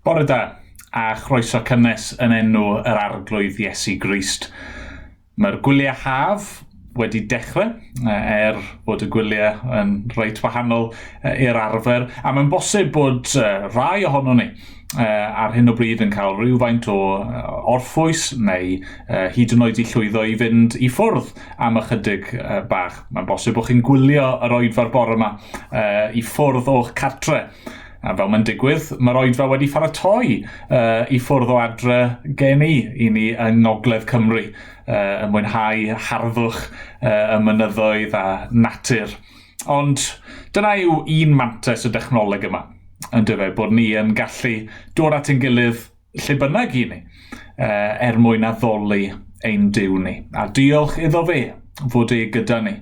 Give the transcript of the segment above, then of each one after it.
Bore da, a chroeso cynnes yn enw yr Arglwydd Iesu Grist. Mae'r gwyliau haf wedi dechrau, er bod y gwyliau yn reit wahanol i'r arfer, a mae'n bosib bod rhai ohono ni ar hyn o bryd yn cael rhywfaint o orffwys neu hyd yn oed i llwyddo i fynd i ffwrdd am ychydig bach. Mae'n bosib bod chi'n gwylio yr oedfa'r bore yma i ffwrdd o'ch cartre. A fel mae'n digwydd, mae'r oedfa wedi pharatoi uh, i ffwrdd o adre gen i, i ni yng Ngogledd Cymru, uh, yn mwynhau harddwch uh, y mynyddoedd a natur. Ond dyna yw un mantais y dechnoleg yma, yn dyfe, bod ni yn gallu dod at ein gilydd lle bynnag i ni, uh, er mwyn addoli ein Duw ni. A diolch iddo fe fod e gyda ni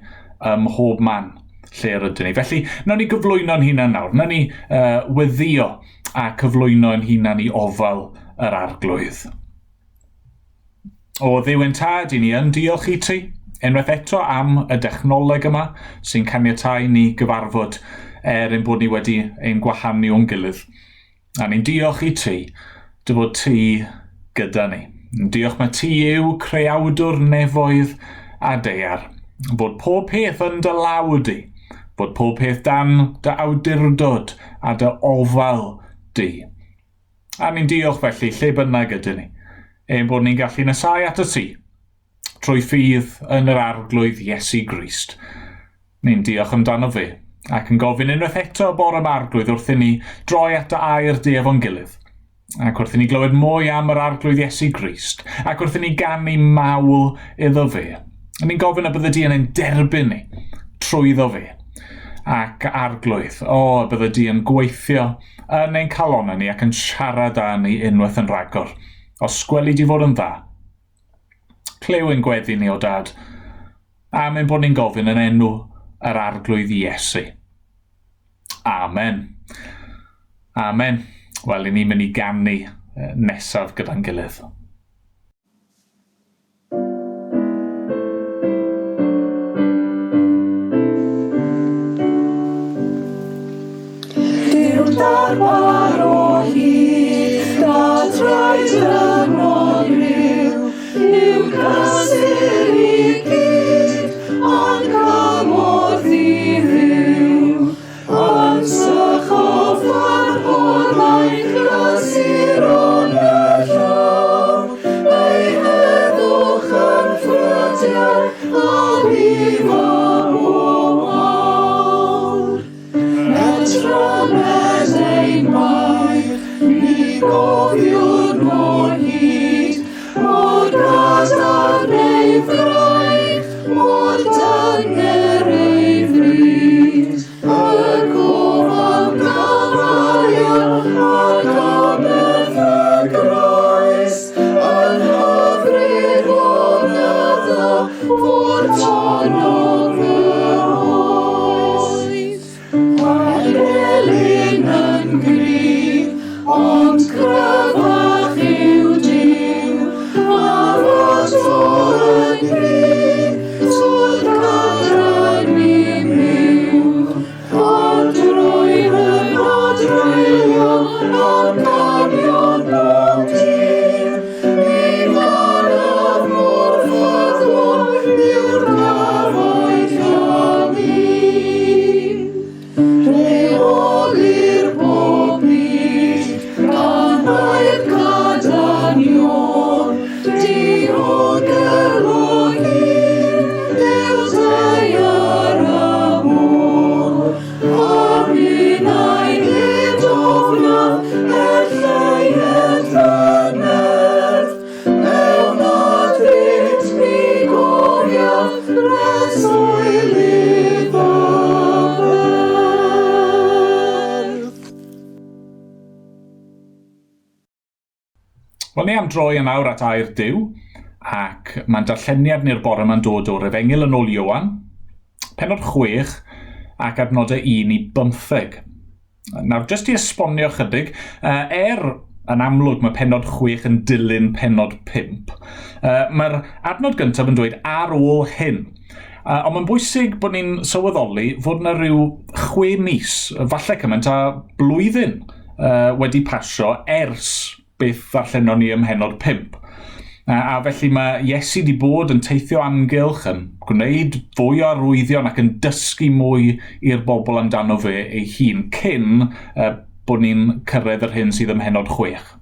ym mhob man lle rydyn ni. Felly, nawn ni gyflwyno'n hunan nawr. Nawn ni uh, weddio a cyflwyno'n hunan i ofal yr arglwydd. O Dduw ein tad, i ni yn diolch i ti, unwaith eto am y dechnoleg yma sy'n caniatáu ni gyfarfod er ein bod ni wedi ein gwahanu o'n gilydd. A ni'n diolch i ti, dy fod ti gyda ni. Diolch mae ti yw creawdwr nefoedd a daear. Bod pob peth yn dy law di. Bod pob peth dan dy awdurdod a dy ofal di. A ni'n diolch felly, lle bynnag ydyn ni, ein bod ni'n gallu nesau at y ti, trwy ffydd yn yr Arglwydd Iesu Grist. Ni'n diolch amdano fe, ac yn gofyn unwaith eto y bore yma Arglwydd wrth i ni droi at dy air di efo'n gilydd, ac wrth i ni glywed mwy am yr Arglwydd Iesu Grist, ac wrth i ni ganu mawl iddo fe. Ni'n gofyn y bydde di yn ein derbyn ni trwyddo fe. Ac Arglwydd, o, y bydde di yn gweithio yn ein calonnau ni ac yn siarad â ni unwaith yn rhagor. Os gweli di fod yn dda, Clyw ein gweddi ni, o dad, am ein bod ni'n gofyn yn enw yr Arglwydd Iesu. Amen. Amen. Wel, i ni'n mynd i ganu nesaf gyda'n gilydd. Duw darpar o hyd, da traed dynol ryw, yw cysur i gyd, ond cymorth i Dduw. Yn sychodd farwolaeth clasuron y llaw, ei heddwch yn ffrydiau a lifa bob awr. Er trymed ein baich, ni gofiwn o hyd, mor gadarn ei fraich, mor dyner ei fryd. Y cof am Galfaria ac aberth y groes, yn hyfryd lonydda fod tonnog yr oes. Mae'r delyn yn gryf, ond cryfach yw Duw, a fod to yn gryf, twr cadarn i byw. Ond drwy hynod dreulio amcanion bob dydd, mi faraf mor ffyddlon yw'r gafoedd hynny. Rheolir bob byd gan air cadarnion, diogel o hyd yw daear a môr. A minnau nid ofnaf er lleied fy nerth, mewn adfyd mi gofiaf breswylydd y berth. Wel, ni am droi yn awr at air Duw, ac mae'n darlleniad ni'r bore yma'n dod o'r Efengyl yn ôl Ioan, penod 6 ac adnodau 1 i 15. Nawr, jyst i esbonio chydig, er yn amlwg mae penod 6 yn dilyn penod 5, mae'r adnod gyntaf yn dweud ar ôl hyn. Ond mae'n bwysig bod ni'n sylweddoli fod yna rhyw chwe mis, falle cymaint â blwyddyn, uh, wedi pasio ers beth ddarllenon ni ym mhennod 5. A, a felly mae Iesu wedi bod yn teithio amgylch, yn gwneud fwy o arwyddion ac yn dysgu mwy i'r bobl amdano fe ei hun cyn uh, bod ni'n cyrraedd yr hyn sydd ym mhennod 6.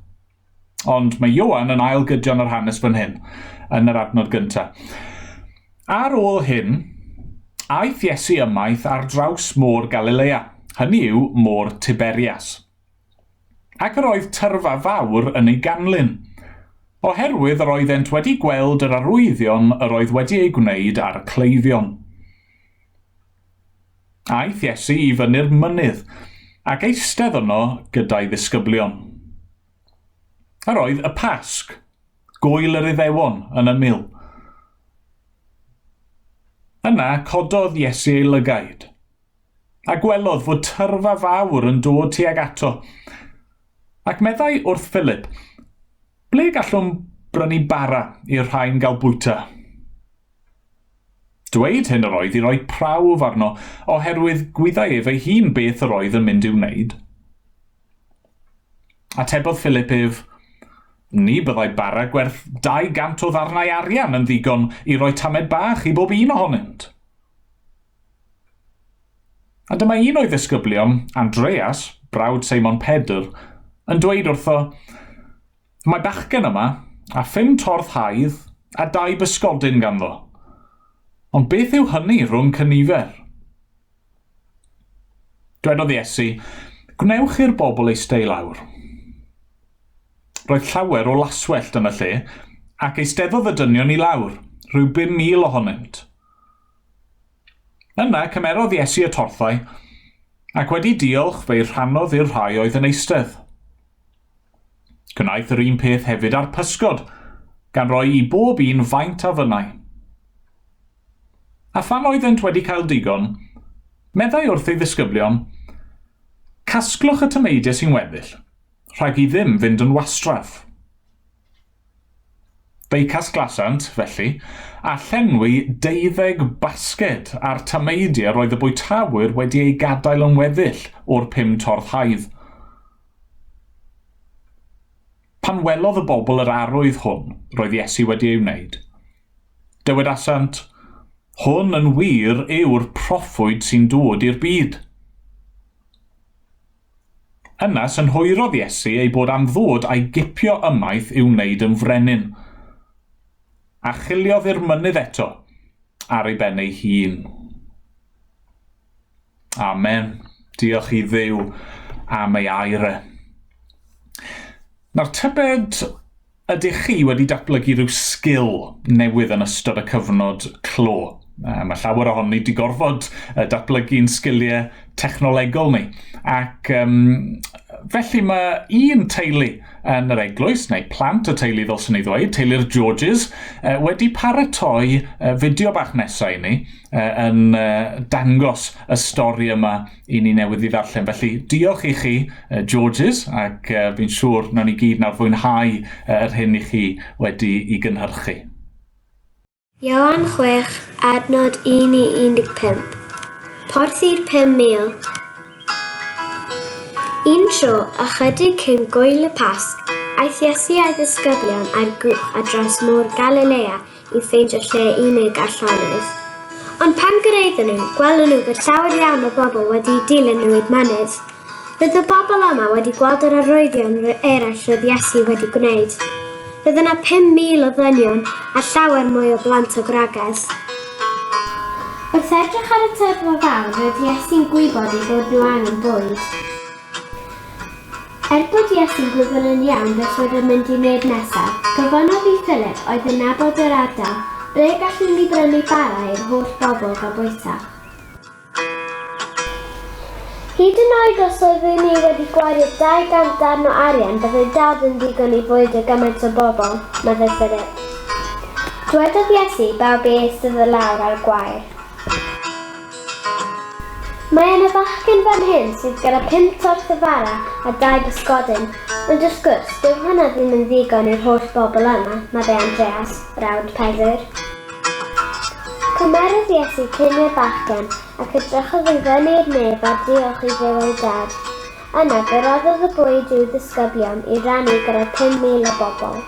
Ond mae Ioan yn ail gydion yr hanes fan hyn, yn yr adnod gyntaf. Ar ôl hyn, aeth Iesu ymaith ar draws môr Galilea, hynny yw môr Tiberias. Ac yr oedd tyrfa fawr yn ei ganlyn, oherwydd yr oeddent wedi gweld yr arwyddion yr oedd wedi eu gwneud ar y cleifion. Aeth Iesu i fyny'r mynydd, ac eistedd yno gyda'i ddisgyblion. Yr oedd y Pasg, gwyl yr Iddewon, yn ymyl. Yna cododd Iesu ei lygaid, a gwelodd fod tyrfa fawr yn dod tuag ato. Ac meddai wrth Philip, ble gallwn brynu bara i'r rhain gael bwyta? Dweud hyn yr oedd i roi prawf arno, oherwydd gwyddai ef ei hun beth yr oedd yn mynd i'w wneud. Atebodd Philip ef, Ni byddai bara gwerth 200 o ddarnau arian yn ddigon i roi tamed bach i bob un ohonynt. A dyma un o'i ddisgyblion, Andreas, brawd Seimon Pedr, yn dweud wrtho, Mae bachgen yma, a phum torth haidd, a dau bysgodyn ganddo. Ond beth yw hynny rhwng cynifer? Dwedodd Iesu, Gwnewch i'r bobl eistedd i lawr. Roedd llawer o laswellt yn y lle, ac eisteddodd y dynion i lawr, rhyw 5,000 ohonynt. Yna cymerodd Iesu y torthau, ac wedi diolch fe'i rhannodd i'r rhai oedd yn eistedd. Gwnaeth yr un peth hefyd â'r pysgod, gan roi i bob un faint a fynnai. A phan oeddent wedi cael digon, meddai wrth ei ddisgyblion, Casglwch y tameidiau sy'n weddill, rhag i ddim fynd yn wastraff. Fe'i casglasant, felly, a llenwi deuddeg basged â'r tameidiau roedd y bwytawyr wedi eu gadael yn weddill o'r pum torth haidd. Pan welodd y bobl yr arwydd hwn roedd Iesu wedi ei wneud, dywedasant, Hwn yn wir yw'r proffwyd sy'n dod i'r byd. Yna synhwyrodd Iesu ei bod am ddod a'i gipio ymaith i'w wneud yn frenin. A chiliodd i'r mynydd eto, ar ei ben ei hun. Amen. Diolch i Dduw am ei air e. Nawr tybed Ydych chi wedi datblygu rhyw sgil newydd yn ystod y cyfnod clo? Mae llawer ohonon ni wedi gorfod datblygu'n sgiliau technolegol ni. Ac um, felly mae un teulu yn yr eglwys, neu plant y teulu ddylswn i ddweud, teulu'r Georges, wedi paratoi fideo bach nesau i ni yn dangos y stori yma i ni newydd i ddarllen. Felly, diolch i chi, Georges, ac uh, fi'n siŵr nawn ni gyd nawr fwynhau uh, yr hyn i chi wedi i gynhyrchu. Ioan 6, adnod 1 i 15. Porthi'r 5,000. Un tro, ychydig cyn gwyl y Pasg, aeth Iesu a'i ddisgyblion ar gwch ar draws môr Galilea i ffeindio lle unig a llonydd. Ond pan gyraeddon nhw, gwelon nhw fod llawer iawn o bobl wedi'u dilyn nhw i'r mynydd. Roedd y bobl yma wedi gweld yr arwyddion eraill roedd Iesu wedi gwneud. Roedd yna 5,000 o ddynion a llawer mwy o blant a gwragedd. Wrth edrych ar y tyrfa fawr, roedd Iesu'n gwybod eu bod nhw angen bwyd. Er bod Iesu'n gwybod yn iawn beth roedd yn mynd i wneud nesaf, gofynnodd i Philip, oedd yn nabod yr ardal, ble gallwn ni brynu bara i'r holl bobl gael bwyta. Hyd yn oed os oeddwn i wedi gwario 200 darn o arian, byddai dal ddim ddigon i fwydo gymaint o bobl, meddai Philip. Dwedodd Iesu i bawb i eistedd i lawr ar y gwair. Mae yna fachgen fan hyn sydd gyda phum torth o fara a dau bysgodyn, ond wrth gwrs, dyw hwnna ddim yn ddigon i'r holl bobl yma, meddai Andreas, brawd Pedr. Cymerodd Iesu cyn i'r bachgen, ac edrychodd i fyny i'r nef a diolch i Dduw ei Dad. Yna, fe roddodd y bwyd i'w ddisgyblion i rannu gyda'r 5,000 o bobl.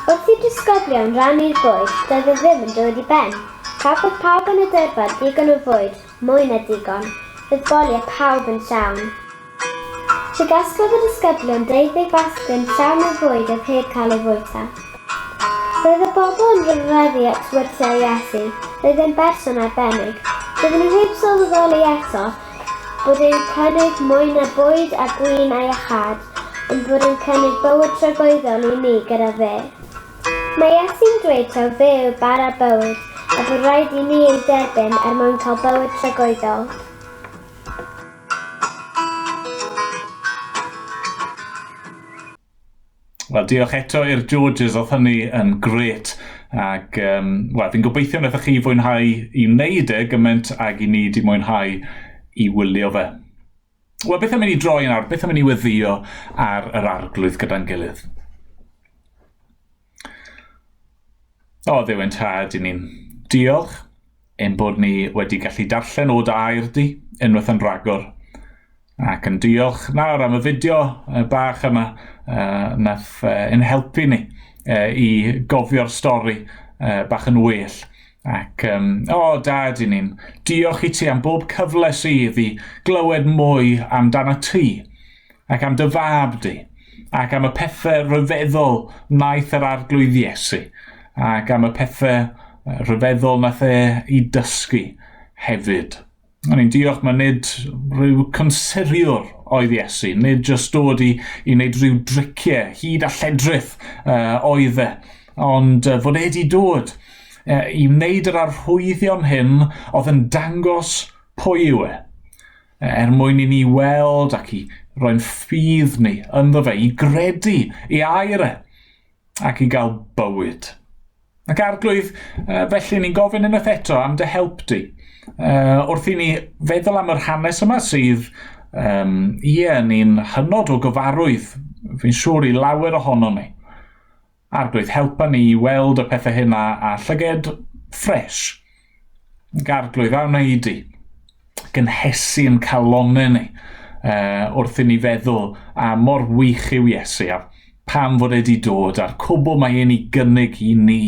Wrth i'r disgyblion rannu'r bwyd, doedd e ddim yn dod i ben. Cafodd pawb yn y dyrfa ddigon o fwyd, mwy na digon. Roedd boliau pawb yn llawn. Fe gasglodd y disgyblion deuddeg basgyn llawn o fwyd oedd heb cael ei fwyta. Roedd y bobl yn rhyfeddu at wyrthiau Iesu. Roedd e'n berson arbennig. Doedden nhw heb sylweddoli eto bod e'n cynnig mwy na bwyd a gwin a iachâd, ond bod e'n cynnig bywyd tragwyddol i ni gyda fe. Mae Iesu'n dweud taw fe yw bara bywyd, a bod rhaid i ni ei dderbyn er mwyn cael bywyd tragwyddol. Wel, diolch eto i'r Georges, oedd hynny yn gret. Ac, um, wel, fi'n gobeithio wnaethoch chi fwynhau i wneud e gymaint ag i ni di mwynhau i wylio fe. Wel, beth am i ni droi yn awr? Beth am i ni weddio ar yr arglwydd gyda'n gilydd? O, Dduw ein tad, i ni'n diolch ein bod ni wedi gallu darllen o dy air di unwaith yn rhagor. Ac yn diolch nawr am y fideo bach yma uh, nath uh, yn helpu ni uh, i gofio'r stori uh, bach yn well. Ac, um, o, oh, dad, i ni'n diolch i ti am bob cyfle sydd i glywed mwy amdano ti ac am dy fab di ac am y pethau rhyfeddol wnaeth yr arglwydd Iesu ac am y pethau rhyfeddol nath e i dysgu hefyd. O'n i'n diolch mae nid rhyw consuriwr oedd Iesu, nid jyst dod i, i wneud rhyw driciau hyd a lledrith uh, oedd e, ond uh, fod e wedi dod uh, i wneud yr arwyddion hyn oedd yn dangos pwy yw e, er mwyn i ni weld ac i roi'n ffydd ni ynddo fe, i gredu i air e, ac i gael bywyd. Ac arglwydd, felly ni'n gofyn unwaith eto am dy help di. Wrth i ni feddwl am yr hanes yma sydd, um, ie, ni'n hynod o gyfarwydd, fi'n siŵr i lawer ohono ni. Arglwydd, helpa ni i weld y pethau hyn a, a llyged ffres. Ac arglwydd, a wnei di gynhesu yn calonau ni uh, wrth i ni feddwl a mor wych yw Iesu a pam fod e wedi dod a'r cwbl mae e'n ei gynnig i ni,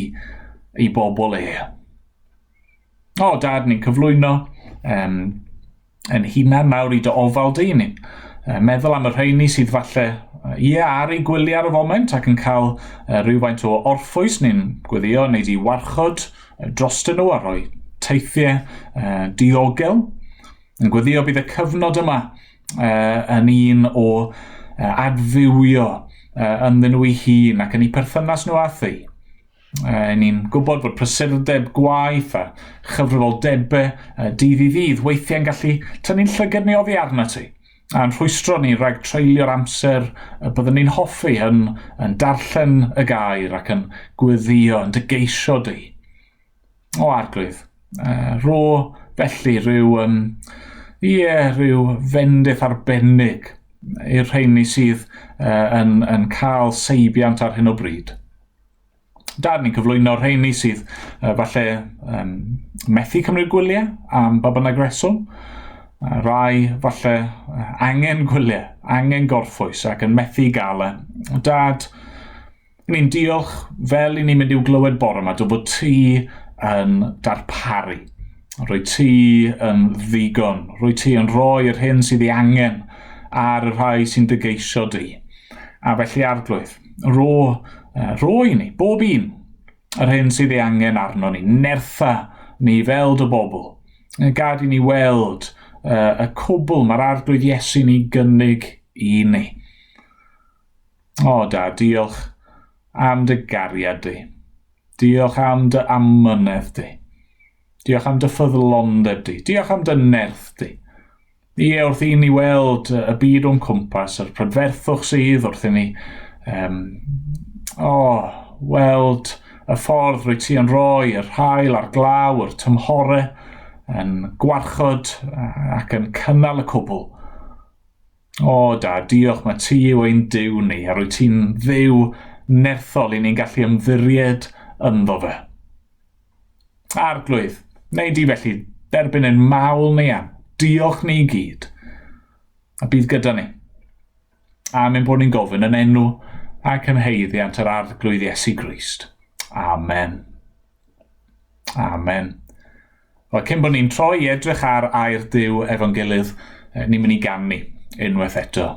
i bobl e. O, dad, ni'n cyflwyno um, yn hunan nawr i dy ofal di. Ni'n meddwl am y rheini sydd falle ie, ar ei gwyliau ar y foment ac yn cael rhywfaint o orffwys. Ni'n gweddio neu di warchod drostyn nhw a rhoi teithiau diogel. Yn gweddio bydd y cyfnod yma uh, yn un o uh, adfywio uh, ynddyn nhw eu hun ac yn eu perthynas nhw â thi. Uh, ni'n gwybod fod prysurdeb gwaith a chyfrifoldebau uh, dydd i ddydd weithiau'n gallu tynnu'n llygad ni oddi arno ti a'n rhwystro ni rhag treulio'r amser y byddwn ni'n hoffi yn, yn darllen y gair ac yn gweddio, yn dygeisio di. O arglwydd, uh, rho felly rhyw, um, ie, rhyw fendith arbennig i'r rheini sydd uh, yn, yn cael seibiant ar hyn o bryd. Dad, ni'n cyflwyno'r rheini sydd uh, falle um, methu cymryd gwyliau am ba bynnag reswm. Uh, rai falle uh, angen gwyliau, angen gorffwys ac yn methu gael e. Dad, Ni'n diolch fel i ni'n mynd i'w glywed bore yma, dy fod ti yn darparu. Rwy ti yn ddigon. Rwy ti yn rhoi yr hyn sydd ei angen ar y rhai sy'n dygeisio di. A felly arglwydd, ro, ro i ni, bob un, yr hyn sydd ei angen arno ni. Nertha ni fel dy bobl. Gad i ni weld uh, y cwbl mae'r arglwydd Iesu'n ei gynnig i ni. O, da, diolch am dy gariad di. Diolch am dy amynedd di. Diolch am dy ffyddlondeb di. Diolch am dy nerth di. Ie, wrth i ni weld y byd o'n cwmpas, yr prydferthwch sydd wrth i ni um, o, weld y ffordd rwy ti yn rhoi yr hael a'r glaw, yr tymhore, yn gwarchod ac yn cynnal y cwbl. O, da, diolch, mae ti yw ein Duw ni, a rwy ti'n ddiw nerthol i ni'n gallu ymddiried ynddo fe. Arglwydd, neu di felly derbyn ein mawl ni a diolch ni i gyd. A bydd gyda ni. Am ein bod ni'n gofyn yn enw ac yn haeddiant yr Arglwydd Iesu Grist. Amen. Amen. Wel, cyn bod ni'n troi i edrych ar air Duw efo'n gilydd, ni'n mynd i ganu unwaith eto.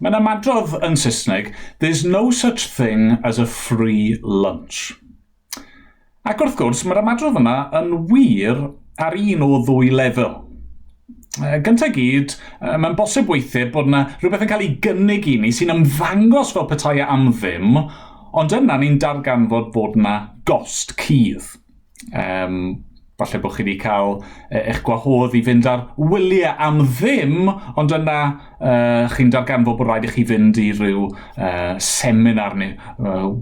Mae'n ymadrodd yn Saesneg, there's no such thing as a free lunch. Ac wrth gwrs, mae'r ymadrodd yma yn wir ar un o ddwy lefel. Gyntaf gyd, mae'n bosib weithiau bod yna rhywbeth yn cael ei gynnig i ni sy'n ymddangos fel petai e am ddim, ond yna ni'n darganfod bod yna gost cudd. Falle bod chi wedi cael eich gwahodd i fynd ar wyliau am ddim, ond yna chi'n darganfod bod rhaid i chi fynd i ryw seminar neu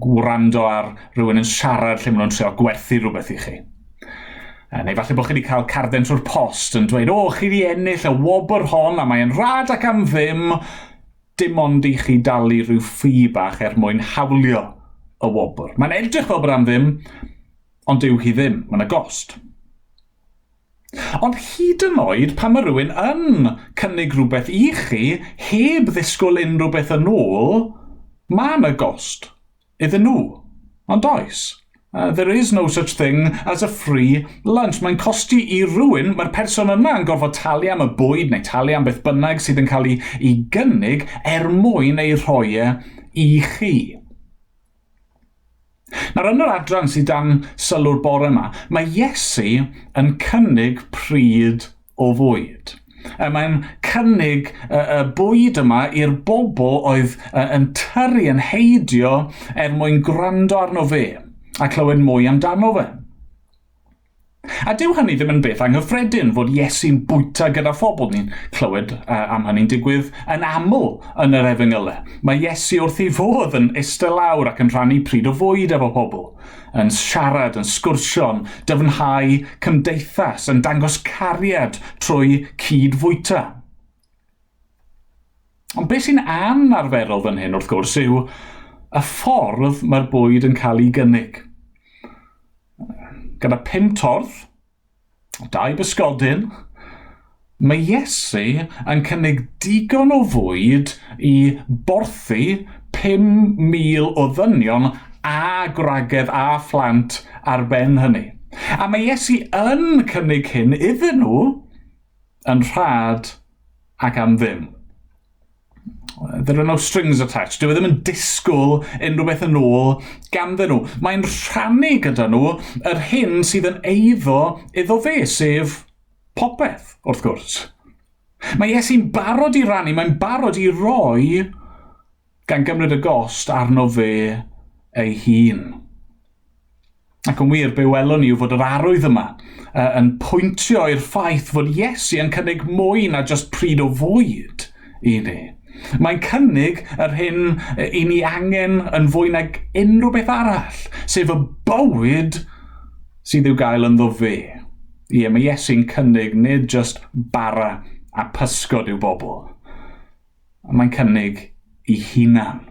gwrando ar rhywun yn siarad lle maen nhw'n trio gwerthu rhywbeth i chi. Neu falle bod chi wedi cael carden trwy'r post yn dweud, o, chi wedi ennill y wobr hon a mae'n rhad ac am ddim, dim ond i chi dalu rhyw ffi bach er mwyn hawlio y wobr. Mae'n edrych fel bod am ddim, ond dyw hi ddim, mae yna gost. Ond hyd yn oed pan mae rhywun yn cynnig rhywbeth i chi heb ddisgwyl unrhyw beth yn ôl, mae yna gost iddyn nhw. Ond oes? There is no such thing as a free lunch. Mae'n costi i rhywun, mae'r person yna yn gorfod talu am y bwyd neu talu am beth bynnag sydd yn cael ei, ei gynnig er mwyn ei rhoi e i chi. Nawr, yn yr adran sydd dan sylw'r bore yma, mae Iesu yn cynnig pryd o fwyd. Mae'n cynnig y, y bwyd yma i'r bobl oedd yn tyrru yn heidio er mwyn gwrando arno fe a clywed mwy amdano fe. A dyw hynny ddim yn beth anghyffredin fod Iesu'n bwyta gyda phobl. Ni'n clywed am hynny'n digwydd yn aml yn yr efengylau. Mae Iesu wrth ei fodd yn eistedd lawr ac yn rhannu pryd o fwyd efo pobl, yn siarad, yn sgwrsio, yn dyfnhau cymdeithas, yn dangos cariad trwy cyd-fwyta. Ond beth sy'n anarferol fan hyn, wrth gwrs, yw y ffordd mae'r bwyd yn cael ei gynnig. Gyda pum torth, dau bysgodyn, mae Iesu yn cynnig digon o fwyd i borthi 5,000 o ddynion a gwragedd a phlant ar ben hynny. A mae Iesu yn cynnig hyn iddyn nhw yn rhad ac am ddim. There are no strings attached. Dyw e ddim yn disgwyl unrhyw beth yn ôl ganddyn nhw. Mae'n rhannu gyda nhw yr hyn sydd yn eiddo iddo fe, sef popeth, wrth gwrs. Mae Iesu'n barod i rannu, mae'n barod i roi gan gymryd y gost arno fe ei hun. Ac yn wir, be welwn ni yw fod yr arwydd yma uh, yn pwyntio i'r ffaith fod Iesu yn cynnig mwy na just pryd o fwyd i ni. Mae'n cynnig yr hyn i ni angen yn fwy nag unrhyw beth arall, sef y bywyd sydd i'w gael ynddo fe. Ie, mae Iesu'n cynnig nid just bara a pysgod i'w bobl. Mae'n cynnig ei hunan.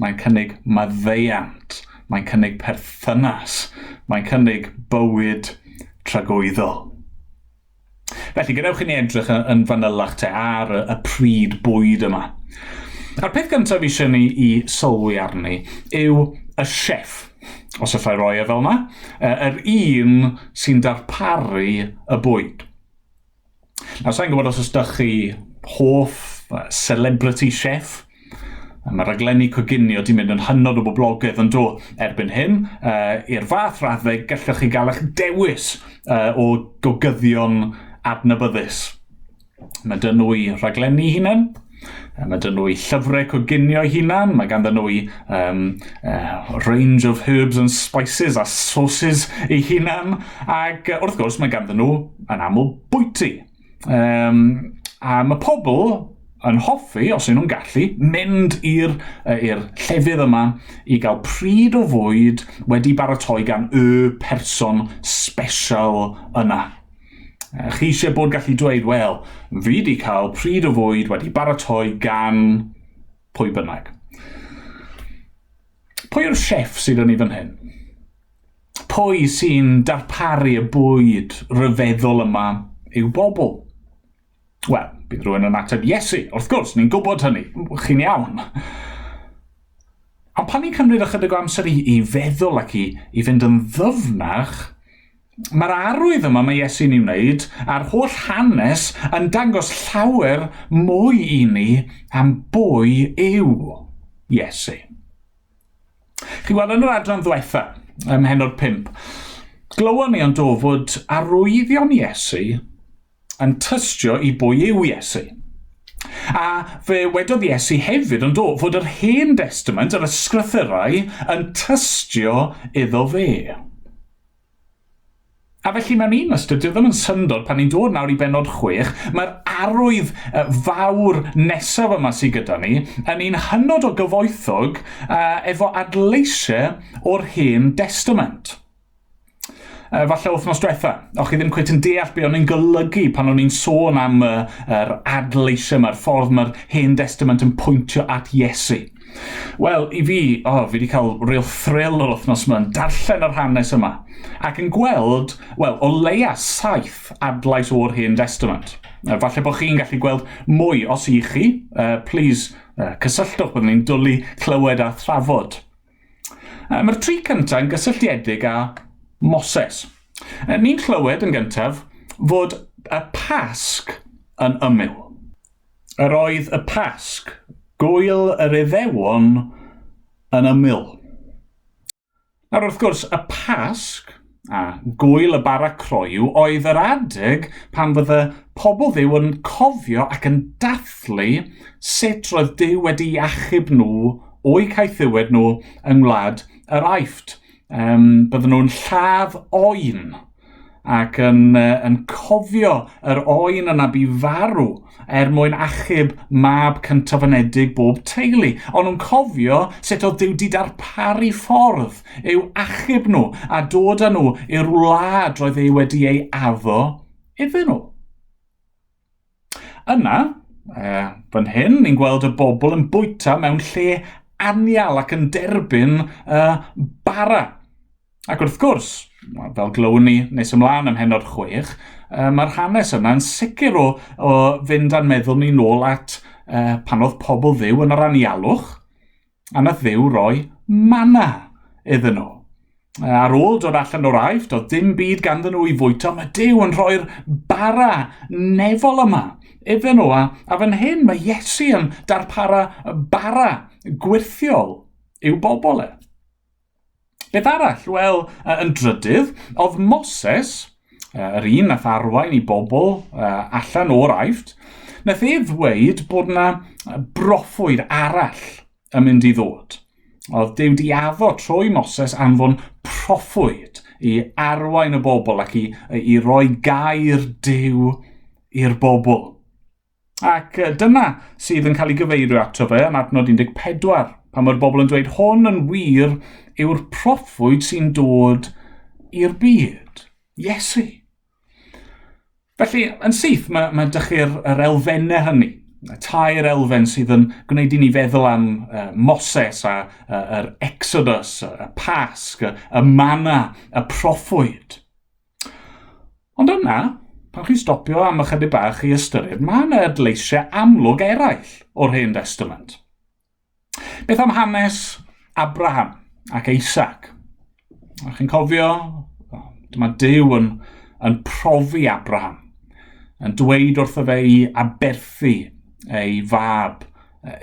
Mae'n cynnig maddeuant. Mae'n cynnig perthynas. Mae'n cynnig bywyd tragwyddol. Felly, gadewch i ni edrych yn fanylach te ar y, y pryd bwyd yma. A'r peth gyntaf eisiau ni i sylwi arni yw y chef, os allai roi e fel yna, yr un sy'n darparu y bwyd. Nawr, sa'n gwybod os oes dych chi hoff celebrity chef. Mae rhaglenni coginio di mynd yn hynod o boblogaidd yn do erbyn hyn. Uh, I'r fath raddau, gallwch chi gael eich dewis uh, o gogyddion adnabyddus. Mae dyn nhw i rhaglenni hunain, mae dyn nhw i llyfrau coginio hunan, mae ganddyn nhw i um, uh, range of herbs and spices a sauces eu hunan, ac wrth gwrs mae ganddyn nhw yn aml bwyty. Um, a mae pobl yn hoffi, os ydyn nhw'n gallu, mynd i'r i'r llefydd yma i gael pryd o fwyd wedi baratoi gan y person special yna. Chi eisiau bod gallu dweud, wel, fi wedi cael pryd o fwyd wedi baratoi gan pwy bynnag. Pwy yw'r chef sydd yn ei fan hyn? Pwy sy'n darparu y bwyd rhyfeddol yma i'w bobl? Wel, bydd rhywun yn ateb Iesu, wrth gwrs, ni'n gwybod hynny, chi'n iawn. Ond pan ni'n cymryd ychydig o amser i, i feddwl ac i, i fynd yn ddyfnach, mae'r arwydd yma mae Iesu'n ei wneud a'r holl hanes yn dangos llawer mwy i ni am bwy yw Iesu. Chi'n gweld yn yr adran ddwetha, ym mhennod 5, glywon ni ond do fod arwyddion Iesu yn tystio i bwy yw Iesu. A fe wedodd Iesu hefyd yn do fod yr Hen Destament, yr ysgrythurau, yn tystio iddo fe. A felly mewn un ystyr, dyw e ddim yn syndod pan ni'n dod nawr i bennod 6, mae'r arwydd fawr nesaf yma sydd gyda ni yn un hynod o gyfoethog efo adleisiau o'r Hen Destament. Falle wythnos diwetha, o'ch chi ddim cweit yn deall be o'n i'n golygu pan o'n i'n sôn am yr adleisiau yma'r ffordd mae'r Hen Destament yn pwyntio at Iesu. Wel, i fi, oh, fi wedi cael real thrill yr wythnos yma yn darllen yr hanes yma ac yn gweld, wel, o leia saith adlais o'r Hen Testament. Falle bod chi'n gallu gweld mwy os i chi, please cysylltwch, byddwn ni'n dwlu clywed a thrafod. Mae'r tri cyntaf yn gysylltiedig â Moses. Ni'n clywed yn gyntaf fod y Pasg yn ymyl. Yr oedd y Pasg, gwyl yr Iddewon, yn ymyl. Nawr wrth gwrs, y Pasg A gwyl y bara croyw oedd yr adeg pan fydde pobl Dduw yn cofio ac yn dathlu sut roedd Duw wedi achub nhw o'u caethiwed nhw yng ngwlad yr Aifft. Um, bydden nhw'n lladd oen ac yn, yn cofio yr oen yna bu farw er mwyn achub mab cyntaf-anedig bob teulu. Ond nhw'n cofio sut oedd Duw di darparu ffordd i'w achub nhw a dod â nhw i'r wlad roedd ei wedi ei addo iddyn nhw. Yna, e, fan hyn, ni'n gweld y bobl yn bwyta mewn lle anial ac yn derbyn uh, bara. Ac wrth gwrs, fel glywn ni nes ymlaen ym mhennod 6, uh, mae'r hanes yna'n sicr o, o fynd â'n meddwl ni nôl at uh, pan oedd pobl ddiw yn yr anialwch, a nath Dduw roi mana iddyn nhw. Ar ôl dod allan o'r Aifft, oedd dim byd ganddyn nhw i fwyta, mae Duw yn rhoi'r bara nefol yma iddyn nhw. A, a fan hyn mae Iesu yn darpara bara gwirthiol i'w bobl e. Beth arall? Wel, yn drydydd, oedd Moses, yr un nath arwain i bobl allan o'r Aifft, nath e ddweud bod yna broffwyd arall yn mynd i ddod. Oedd Duw di addo trwy Moses anfon proffwyd i arwain y bobl ac i, i roi gair Duw i'r bobl. Ac dyna sydd yn cael ei gyfeirio ato fe yn adnod 14, pan mae'r bobl yn dweud hwn yn wir yw'r proffwyd sy'n dod i'r byd, Iesu. Felly, yn syth, mae, mae dychu'r yr elfennau hynny, y tair elfen sydd yn gwneud i ni feddwl am uh, Moses a uh, yr Exodus, y Pasg, y, y mana, y proffwyd. Ond yna, pan chi'n stopio am ychydig bach i ystyried, mae yna adleisiau amlwg eraill o'r Hen Testament. Beth am hanes Abraham ac Isaac? A chi'n cofio, dyma Duw yn, yn profi Abraham, yn dweud wrtho fe i aberthu ei fab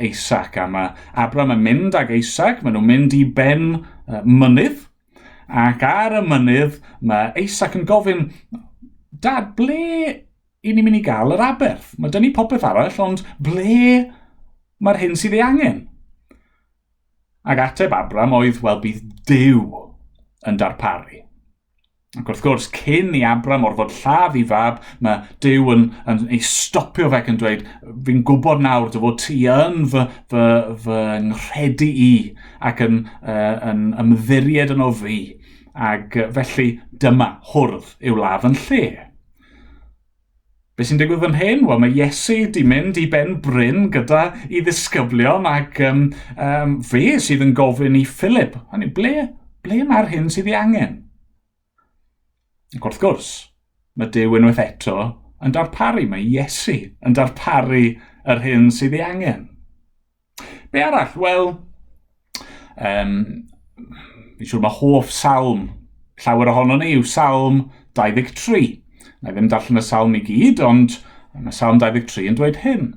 Isaac. A mae Abraham yn mynd ag Isaac, maen nhw'n mynd i ben mynydd, Ac ar y mynydd, mae Isaac yn gofyn, Dad, ble i ni'n mynd i gael yr aberth? Mae dyn ni popeth arall, ond ble mae'r hyn sydd ei angen? Ac ateb Abram oedd, wel, bydd Duw yn darparu. Ac wrth gwrs, cyn i Abram orfod lladd i fab, mae Duw yn, yn ei stopio fe ac yn dweud, fi'n gwybod nawr dy fod ti yn fy, fy, fy nghredu i ac yn, uh, yn ymddiried yno fi. Ac felly dyma hwrdd i'w ladd yn lle. Be sy'n digwydd fan hyn? Wel, mae Iesu di mynd i ben bryn gyda i ddisgyblion ac um, um, fe sydd yn gofyn i Philip, hynny, ble, ble mae'r hyn sydd ei angen? Ac wrth gwrs, mae Duw unwaith eto yn darparu, mae Iesu yn darparu yr hyn sydd ei angen. Be arall? Wel, um, fi'n siŵr mae hoff salm llawer ohono ni yw Salm 23. Na i ddim darllen y salm i gyd, ond mae Salm 23 yn dweud hyn.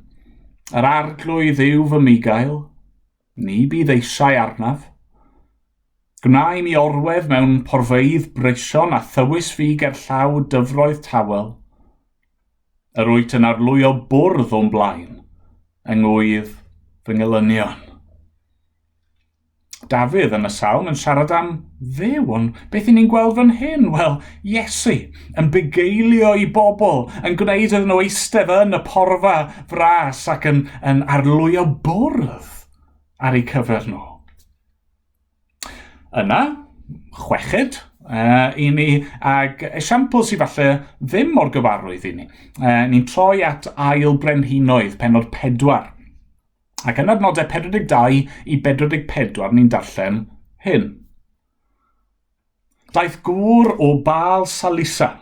Yr arglwydd yw fy migail, ni bydd eisiau arnaf. Gwna i mi orwedd mewn porfeydd breision a thywys fi gerllaw dyfroedd tawel. Yr wyt yn arlwyo bwrdd o'm blaen, yng ngwydd fy ngelynion. Dafydd yn y salm yn siarad am Dduw, ond beth i ni'n gweld fan hyn? Wel, Iesu yn bugeilio i bobl, yn gwneud iddyn nhw eistedd yn y porfa fras ac yn, yn arlwyo bwrdd ar eu cyfer nhw. Yna, chweched uh, i ni, ag esiampl sydd falle ddim mor gyfarwydd i ni. Uh, ni'n troi at ail brenhinoedd, penod 4. Ac yn adnodau 42 i 44 ni'n darllen hyn. Daeth gŵr o Baal Salisa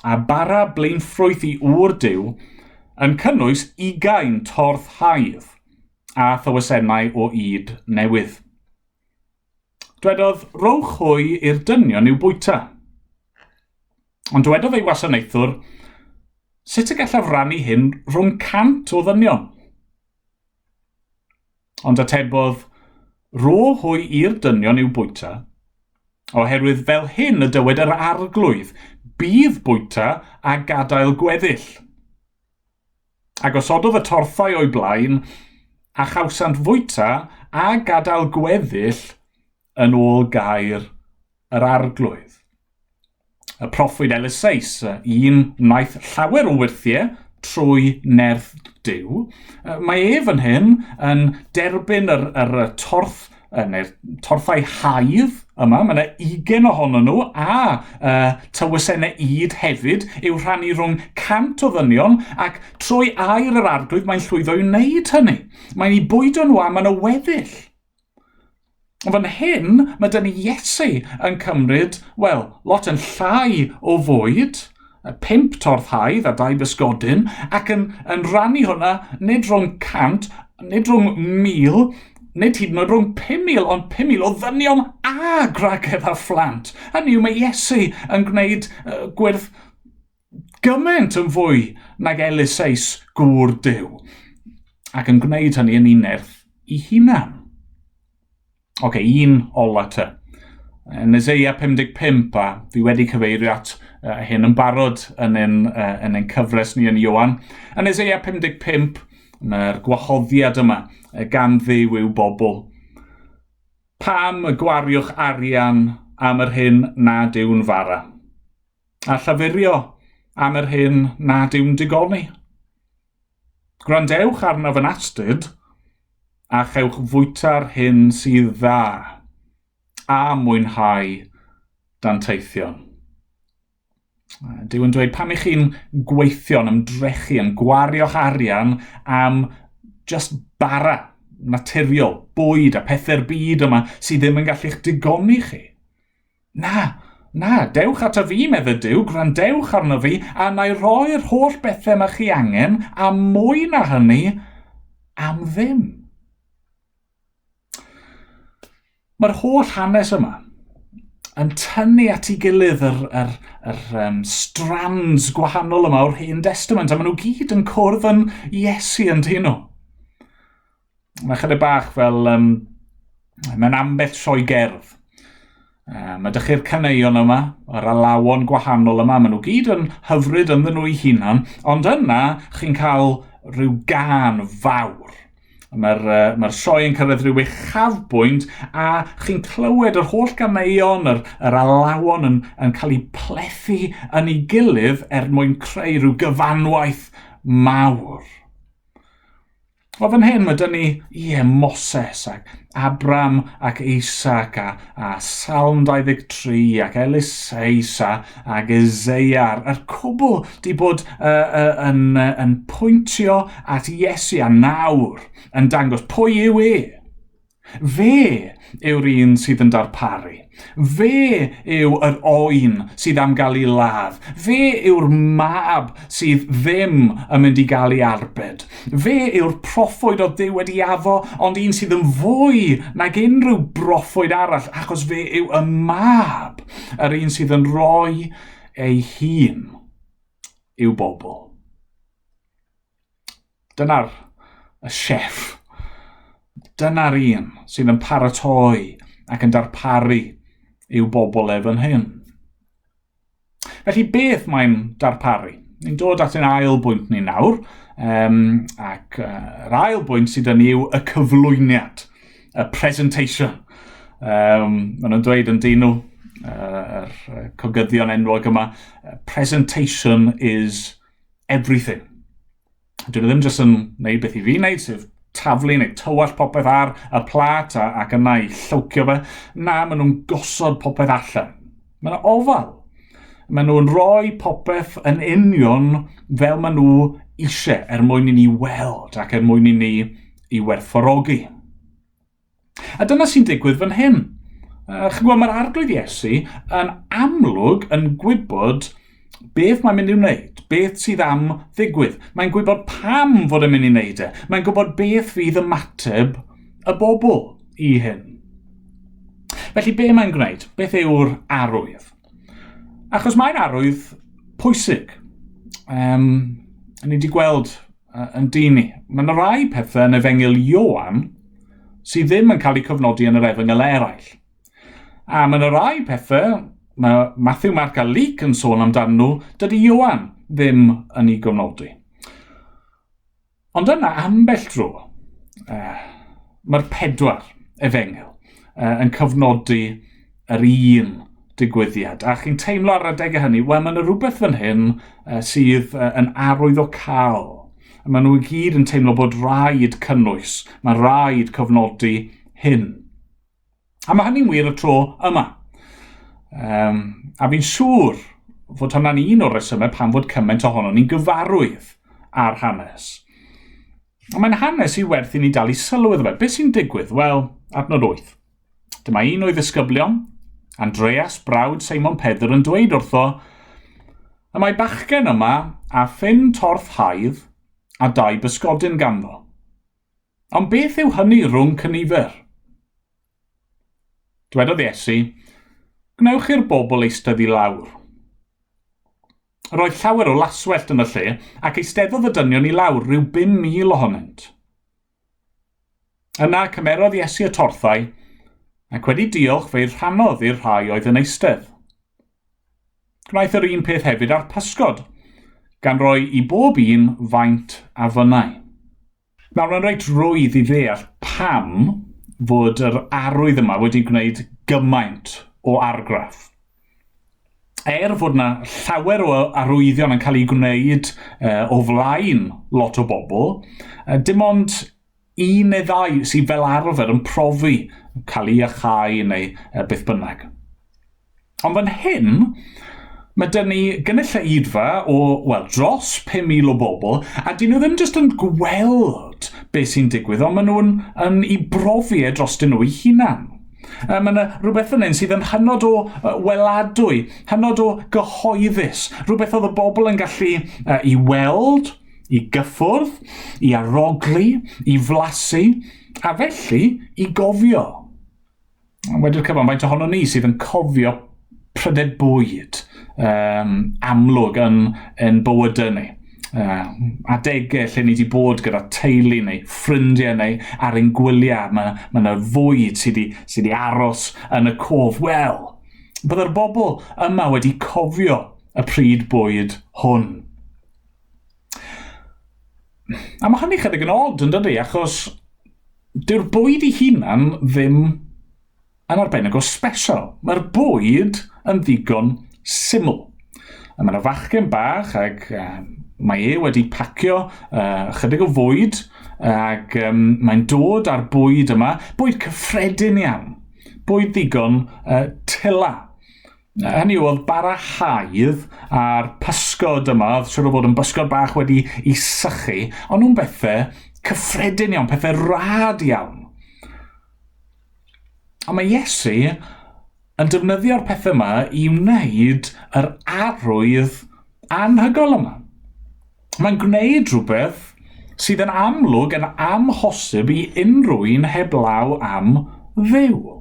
a bara blaenffrwyth i ŵr Duw yn cynnwys ugain torth haidd a thywysennau o ŷd newydd. Dwedodd, rowch hwy i'r dynion i'w bwyta. Ond dywedodd ei wasanaethwr, sut y gallaf rannu hyn rhwng 100 o ddynion? Ond atebodd, rho hwy i'r dynion i'w bwyta. Oherwydd fel hyn y dywed yr arglwydd, bydd bwyta a gadael gweddill. A gosododd y torthau o'i blaen, a chawsant fwyta a gadael gweddill yn ôl gair yr arglwydd. Y proffwyd Eliseus, un wnaeth llawer o wyrthiau trwy nerth Duw, mae ef yn hyn yn derbyn yr, yr torth neu'r torthau haidd yma, mae yna ugen ohonyn nhw, a uh, tywysennau ŷd hefyd, i'w rhannu rhwng 100 o ddynion, ac trwy air yr arglwydd mae'n llwyddo i wneud hynny. Mae'n ei bwydo nhw am yn y weddill. Ond fan hyn, mae dyn ni Iesu yn cymryd, wel, lot yn llai o fwyd, 5 torth haidd a 2 bysgodyn, ac yn, yn rannu hwnna nid rhwng 100, nid rhwng 1,000, nid hyd yn oed rhwng 5,000, ond 5,000 o ddynion a gwragedd a phlant. Hynny yw, mae Iesu yn gwneud gwyrth gymaint yn fwy nag Eliseus gŵr Duw, ac yn gwneud hynny yn ei nerth ei hunan. Oce, okay, un ola te. Yn Eseia 55, a fi wedi cyfeirio at hyn yn barod yn ein, yn ein cyfres ni yn Ioan. Yn Eseia 55, mae'r gwahoddiad yma gan Dduw i'w bobl. Pam y gwariwch arian am yr hyn nad yw'n fara? A llafurio am yr hyn nad yw'n digoni? Gwrandewch arnaf yn astud, a chewch fwyta'r hyn sydd dda, a mwynhau danteithion. Duw yn dweud, pam i chi'n gweithio, yn ymdrechu, yn gwario'ch arian am just bara naturiol, bwyd a pethau'r byd yma sydd ddim yn gallu'ch digoni chi? Na, na, dewch ata fi, medde Duw, gwrandewch arno fi, a na i roi'r holl bethau mae chi angen, a mwy na hynny, am ddim. Mae'r holl hanes yma yn tynnu at ei gilydd yr, yr, yr strands gwahanol yma o'r Hen Testament, a maen nhw gyd yn cwrdd yn Iesu yn dyn nhw. Mae chydig bach fel um, mewn ambell sioe gerdd. Mae dych chi'r caneuon yma, yr alawon gwahanol yma, maen nhw gyd yn hyfryd ynddyn nhw eu hunan, ond yna chi'n cael rhyw gân fawr. Mae'r uh, mae sioe yn cyrraedd rhyw uchafbwynt a chi'n clywed yr holl ganeuon, yr, yr alawon yn, yn cael eu plethu yn ei gilydd er mwyn creu rhyw gyfanwaith mawr. Wel, fan hyn mae dyn ni, ie, Moses ac Abram ac Isaac a, a Salm 23 ac Eliseus a, ac Eseia. A'r cwbl di bod uh, uh, yn, uh, yn pwyntio at Iesu a nawr yn dangos pwy yw e. Fe yw'r un sydd yn darparu. Fe yw yr oen sydd am gael ei ladd. Fe yw'r mab sydd ddim yn mynd i gael ei arbed. Fe yw'r proffwyd oedd Duw wedi addo, ond un sydd yn fwy nag unrhyw broffwyd arall, achos fe yw y mab, yr un sydd yn rhoi ei hun i'w bobl. Dyna'r y chef. Dyna'r un sydd yn paratoi ac yn darparu i'w bobl ef yn hyn. Felly beth mae'n darparu? Ni'n dod at ein ail bwynt ni nawr, um, ac uh, yr ail bwynt sydd yn yw y cyflwyniad, y presentation. Um, maen nhw'n dweud yn dyn nhw, uh, yr cogyddion enwog yma, presentation is everything. Dyn nhw ddim jyst yn gwneud beth i fi wneud, sef taflu neu tywallt popeth ar y plat a, ac yna i llywcio fe. Na, maen nhw'n gosod popeth allan. Mae yna ofal. Maen nhw'n rhoi popeth yn union fel maen nhw eisiau er mwyn i ni weld ac er mwyn i ni i werthfawrogi. A dyna sy'n digwydd fan hyn. Chi'n gwybod, mae'r Arglwydd Iesu yn amlwg yn gwybod beth mae'n mynd i'w wneud, beth sydd am ddigwydd. Mae'n gwybod pam fod e'n mynd i wneud e. Mae'n gwybod beth fydd ymateb y bobl i hyn. Felly, be mae'n gwneud? Beth yw'r arwydd? Achos mae'n arwydd pwysig. Um, ni wedi gweld yn dyn ni. Mae yna rai pethau yn Efengyl Ioan sydd ddim yn cael eu cofnodi yn yr Efengyl eraill. A mae yna rai pethau, mae Matthew, Mark a Luke yn sôn amdanyn nhw, dydy Ioan ddim yn ei gofnodi. Ond yna, ambell dro, uh, mae'r pedwar efengyl uh, yn cyfnodi yr un digwyddiad. A chi'n teimlo ar adegau hynny, wel, mae yna rhywbeth fan hyn uh, sydd uh, yn arwydd o cael. A maen nhw i gyd yn teimlo bod rhaid cynnwys, mae rhaid cyfnodi hyn. A mae hynny'n wir y tro yma. Um, a fi'n siŵr fod hwnna'n un o'r resymau pam fod cymaint ohono ni'n gyfarwydd ar hanes. Ond mae'n hanes i werth i ni dal i sylw iddo fe. Beth sy'n digwydd? Wel, adnod 8. Dyma un o'i ddisgyblion, Andreas, brawd Seimon Pedr, yn dweud wrtho, y mae bachgen yma a ffyn torth haidd a dau bysgodyn ganddo. Ond beth yw hynny rhwng cynifer? Dwedodd Iesu, Gwnewch i'r bobl eistedd i lawr. Roedd llawer o laswellt yn y lle, ac eisteddodd y dynion i lawr, rhyw 5,000 ohonynt. Yna cymerodd Iesu y torthau, ac wedi diolch fe'i rhannodd i'r rhai oedd yn eistedd. Gwnaeth yr un peth hefyd â'r pysgod, gan roi i bob un faint a fynnai. Nawr, mae'n reit rwydd i ddeall pam fod yr arwydd yma wedi gwneud gymaint o argraff. Er fod yna llawer o arwyddion yn cael eu gwneud o flaen lot o bobl, dim ond un neu ddau sydd fel arfer yn profi cael ei iachau neu beth bynnag. Ond fan hyn, mae dyn ni gynulleidfa o, wel, dros 5,000 o bobl, a dyn nhw ddim jyst yn gweld beth sy'n digwydd, ond maen nhw'n yn i brofi e drostyn nhw eu hunan. Mae yna rhywbeth fan hyn sydd yn hynod o weladwy, hynod o gyhoeddus, rhywbeth oedd y bobl yn gallu i weld, i gyffwrdd, i arogli, i flasu, a felly i gofio. Wedi'r cyfan, faint ohono ni sydd yn cofio prydau bwyd um, amlwg yn, yn bywydau ni. Adegau lle ni wedi bod gyda teulu neu ffrindiau neu ar ein gwyliau, mae yna ma fwyd sydd wedi, sy wedi aros yn y cof. Wel, byddai'r bobl yma wedi cofio y pryd bwyd hwn. A mae hynny chydig yn odd, yn dydy, achos dyw'r bwyd ei hunan ddim yn arbennig o special. Mae'r bwyd yn ddigon syml. A mae yna fachgen bach ac mae e wedi pacio chydig o fwyd ac um, mae'n dod â'r bwyd yma, bwyd cyffredin iawn, bwyd ddigon tila. Hynny yw, oedd bara haidd a'r pysgod yma, oedd siwr o fod yn bysgod bach wedi i sychu, ond nhw'n bethau cyffredin iawn, pethau rad iawn. Ond mae Iesu yn defnyddio'r pethau yma i wneud yr arwydd anhygoel yma. Mae'n gwneud rhywbeth sydd yn amlwg yn amhosib i unrhyw un heblaw am Dduw.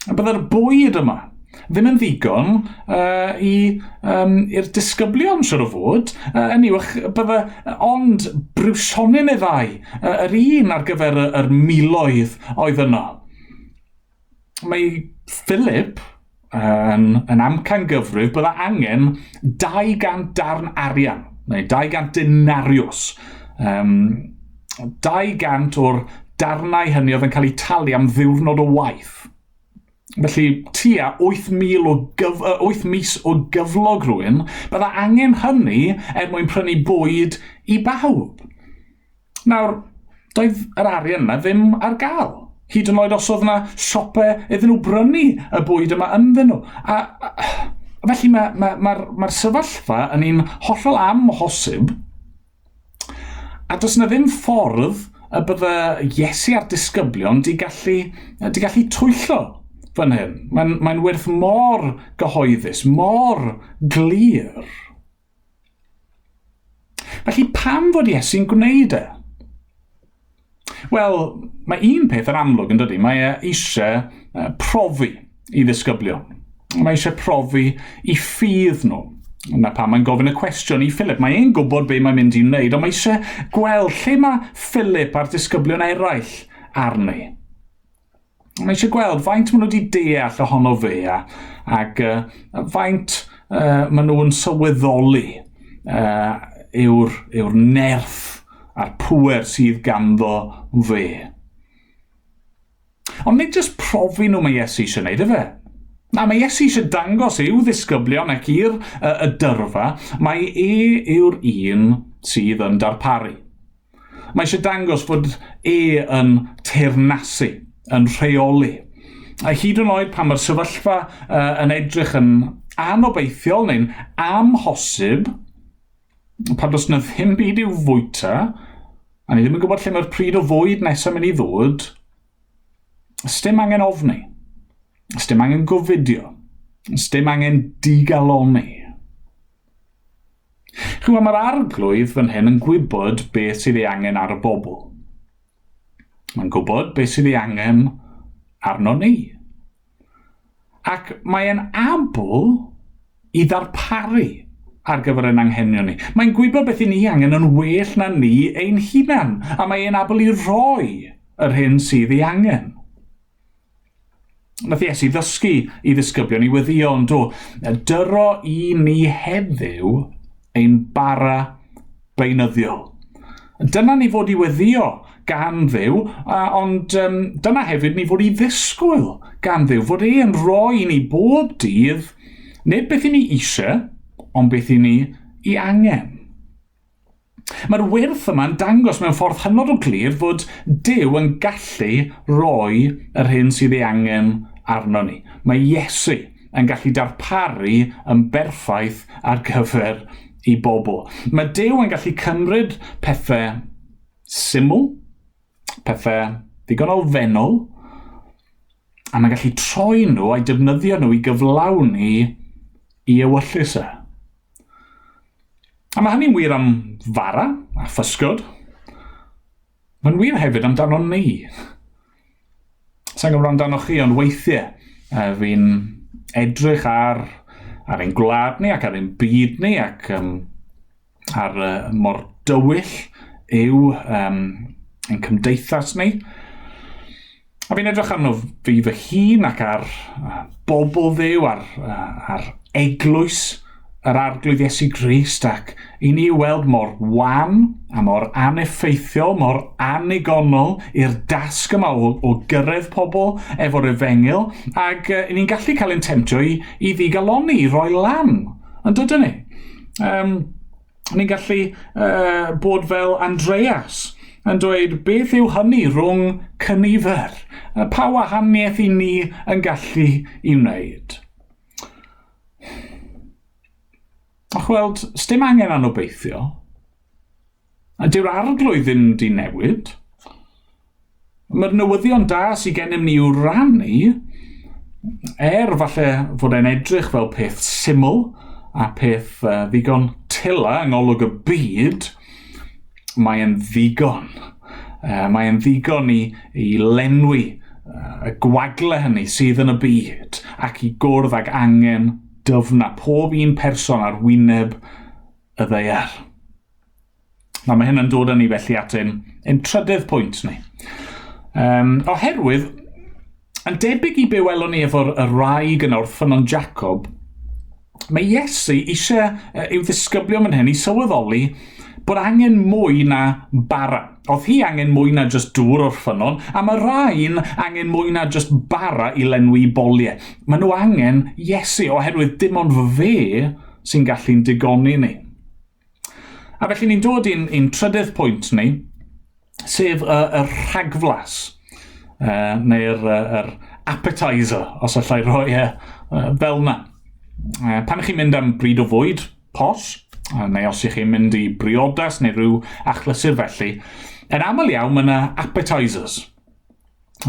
A byddai'r bwyd yma ddim yn ddigon uh, i, um, i'r disgyblion, siwr o fod. Yn yw, bydde ond briwsionyn neu ddau, yr un ar gyfer yr, yr miloedd oedd yno. Mae Philip yn, yn amcan gyfrif bydde angen 200 darn arian, neu 200 denarius. Um, 200 o'r darnau hynny oedd yn cael eu talu am ddiwrnod o waith. Felly, tua 8,000 o gyf 8 mis o gyflog rhywun, bydda angen hynny er mwyn prynu bwyd i bawb. Nawr, doedd yr arian yna ddim ar gael. Hyd yn oed os oedd yna siope iddyn nhw brynu y bwyd yma ynddyn nhw. A, a felly mae'r ma, ma, ma, ma sefyllfa yn un hollol amhosib. A does 'na ddim ffordd y bydde Iesu a'r disgyblion 'di gallu, 'di gallu twyllo fan hyn. Mae'n mae wyrth mor gyhoeddus, mor glir. Felly pam fod Iesu'n gwneud e? Wel, mae un peth yn amlwg yn dydy, mae e eisiau profi i ddisgyblion. Mae eisiau profi i ffydd nhw. Na pam mae'n gofyn y cwestiwn i Philip. Mae e'n gwybod be mae'n mynd i wneud, ond mae eisiau gweld lle mae Philip a'r disgyblion eraill arni. Mae eisiau gweld faint maen nhw wedi deall ohono fe a, ac faint maen nhw'n sylweddoli yw'r, yw nerth a'r pŵer sydd ganddo fe. Ond nid jyst profi nhw mae Iesu eisiau gwneud, efe? Na, mae Iesu eisiau dangos i'w ddisgyblion ac i'r y, y dyrfa, mae e yw'r un sydd yn darparu. Mae eisiau dangos fod e yn teyrnasu, yn rheoli. A hyd yn oed pan mae'r sefyllfa uh, yn edrych yn anobeithiol neu'n amhosib, pan does na ddim byd i'w fwyta, a ni ddim yn gwybod lle mae'r pryd o fwyd nesaf mynd i ddod, sdim angen ofni, sdim angen gofidio, sdim angen digaloni. Chymod, mae'r arglwydd fan hyn yn gwybod beth sydd ei angen ar y bobl. Mae'n gwybod beth sydd ei angen arno ni. Ac mae'n abl i ddarparu ar gyfer ein anghenion ni. Mae'n gwybod beth i ni angen yn well na ni ein hunan, a mae'n abl i roi yr hyn sydd ei angen. Nath Iesu ddysgu i ddisgyblion i weddio yn do, dyro i ni heddiw ein bara beunyddiol. Dyna ni fod i weddio gan Dduw, ond um, dyna hefyd ni fod i ddisgwyl gan Dduw, fod e yn rhoi i ni bob dydd, nid beth i ni eisiau, ond beth i ni i angen. Mae'r wyrth yma'n dangos mewn ffordd hynod o glir fod Duw yn gallu rhoi yr hyn sydd ei angen arno ni. Mae Iesu yn gallu darparu yn berffaith ar gyfer i bobl. Mae Duw yn gallu cymryd pethau syml, pethau ddigon elfennol, a mae'n gallu troi nhw a'i defnyddio nhw i gyflawni i ewyllys e. A mae hynny'n wir am fara a physgod. Mae'n wir hefyd amdano ni. Sa'n gwybod amdano chi, ond weithiau fi'n edrych ar, ar ein gwlad ni ac ar ein byd ni ac um, ar uh, mor dywyll yw um, ein cymdeithas ni. A fi'n edrych arno fi fy hun ac ar bobl Dduw, ar, ar eglwys yr Arglwydd Iesu Grist ac i ni weld mor wan a mor aneffeithiol, mor annigonol i'r dasg yma o, o gyrraedd pobl efo'r efengyl ac uh, ni'n gallu cael ein temtio i, i ddigaloni, i roi lan, yn dydyn ni? Um, Ni'n gallu uh, bod fel Andreas yn dweud beth yw hynny rhwng cynifer? Pa wahaniaeth i ni yn gallu i wneud? Ach weld, sdim angen anobeithio. A dyw'r arglwydd ddim di newid. Mae'r newyddion da sydd gennym ni i'w rannu, er falle fod e'n edrych fel peth syml a peth uh, ddigon tila yng ngolwg y byd, mae'n ddigon. Uh, mae'n ddigon i, i lenwi uh, y gwagle hynny sydd yn y byd ac i gwrdd ag angen dyfna pob un person ar wyneb y ddaear. Na, mae hyn yn dod â ni felly at ein, ein trydydd pwynt ni. Um, oherwydd, yn debyg i be welon ni efo'r y raig yna wrth ffynnon Jacob, mae Iesu eisiau i'w ddisgyblion fan hyn i sylweddoli bod angen mwy na bara. Oedd hi angen mwy na just dŵr o'r ffynnon, a mae rhain angen mwy na just bara i lenwi boliau. Maen nhw angen Iesu, oherwydd dim ond fe sy'n gallu'n digoni ni. A felly ni'n dod i'n, in trydydd pwynt ni, sef y, y rhagflas, uh, neu'r yr appetizer, os allai roi e uh, fel yna. Uh, pan ych chi'n mynd am bryd o fwyd, pos, uh, neu os ych chi'n mynd i briodas neu rhyw achlysur felly, yn aml iawn mae yna appetizers.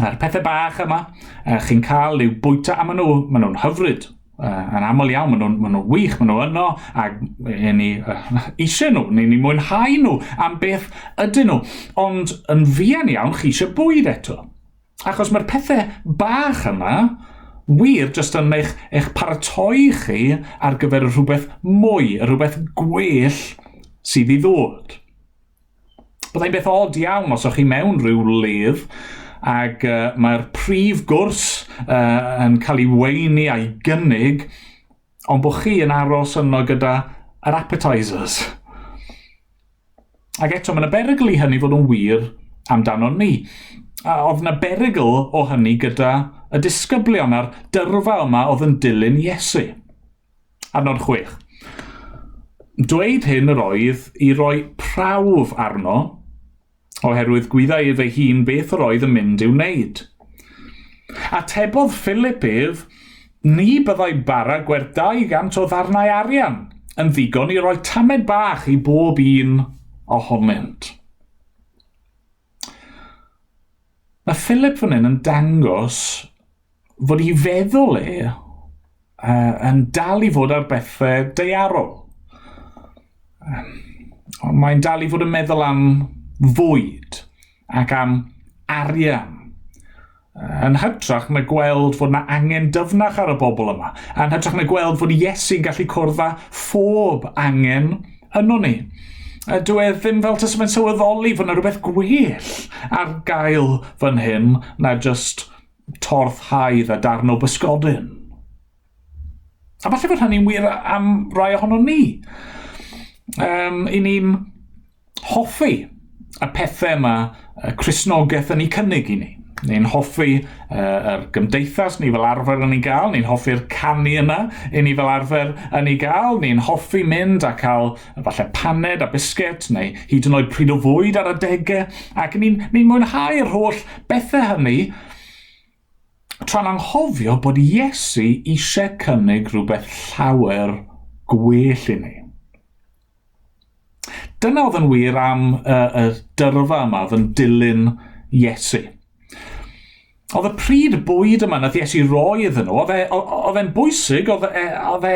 A'r pethau bach yma, uh, chi'n cael i'w bwyta, a maen nhw, maen nhw'n hyfryd. Uh, yn aml iawn, maen nhw'n maen nhw wych, maen nhw yno, a e, ni uh, eisiau nhw, ni, ni mwynhau nhw am beth ydyn nhw. Ond yn fuan iawn, chi eisiau bwyd eto. Achos mae'r pethau bach yma wir jyst yn eich, eich paratoi chi ar gyfer rhywbeth mwy, rhywbeth gwell sydd i ddod. Byddai'n beth od iawn os o'ch chi mewn rhyw ledd ac uh, mae'r prif gwrs uh, yn cael ei weini a'i gynnig, ond bod chi yn aros yno gyda yr appetizers. Ac eto, mae yna berygl i hynny fod yn wir amdano ni. A oedd yna berygl o hynny gyda y disgyblion a'r dyrfa yma oedd yn dilyn Iesu. Adnod 6. Dweud hyn yr oedd i roi prawf arno, oherwydd gwyddai ef ei hun beth yr oedd yn mynd i'w wneud. Atebodd Philip ef, Ni byddai bara gwerth 200 o ddarnau arian yn ddigon i roi tamed bach i bob un ohonynt. Mae Philip fan hyn yn dangos fod ei feddwl e uh, yn dal i fod ar bethau daearol. Mae'n dal i fod yn meddwl am fwyd ac am arian. Yn hytrach na gweld fod na angen dyfnach ar y bobl yma. Yn hytrach na gweld fod Iesu'n gallu cwrdd â phob angen yno ni. Dyw e ddim fel tas fe'n sylweddoli fod yna rhywbeth gwell ar gael fan hyn na just torth haidd a darn o bysgodyn. A falle fod hynny'n wir am rai ohono ni. Um, I ni'n hoffi y pethau yma y Cristnogaeth yn ei cynnig i ni. Ni'n hoffi uh, yr gymdeithas ni fel arfer yn ei gael, ni'n hoffi'r canu yna i ni fel arfer yn ei gael, ni'n hoffi mynd a cael falle paned a biscuit neu hyd yn oed pryd o fwyd ar adegau, ac ni'n ni mwynhau'r holl bethau hynny, tra'n anghofio bod Iesu eisiau cynnig rhywbeth llawer gwell i ni. Dyna oedd yn wir am y, y dyrfa yma oedd yn dilyn Iesu. Oedd y pryd bwyd yma nath Iesu roi iddyn nhw, oedd e, oedd e'n bwysig, oedd e, oedd e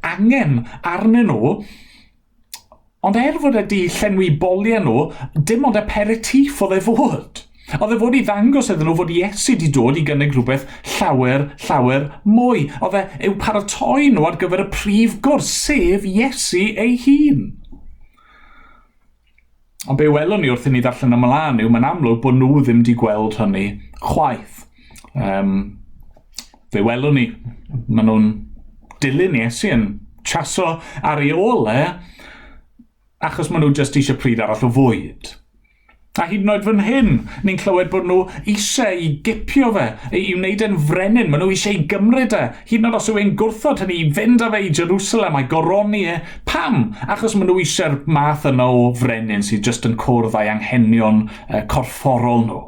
angen arnyn nhw, ond er fod e di llenwi boliau nhw, dim ond aperitif oedd e fod. Oedd e fod i ddangos iddyn nhw fod Iesu di dod i gynnig rhywbeth llawer, llawer mwy. Oedd e i'w paratoi nhw ar gyfer y prif gwrs, sef Iesu ei hun. Ond be welwn ni wrth i ni ddarllen ymlaen yw mae'n amlwg bod nhw ddim wedi gweld hynny chwaith. Um, fe welwn ni, maen nhw'n dilyn Iesu yn chaso ar ei ôl e, achos maen nhw jyst eisiau pryd arall o fwyd. A hyd yn oed fan hyn, ni'n clywed bod nhw eisiau i gipio fe, i wneud e'n frenin, maen nhw eisiau i gymryd e, hyd yn oed os yw e'n gwrthod hynny, i fynd â fe i Jerusalem a'i goroni e. Pam? Achos maen nhw eisiau'r math yna o frenin sydd jyst yn cwrdd â'i anghenion corfforol nhw.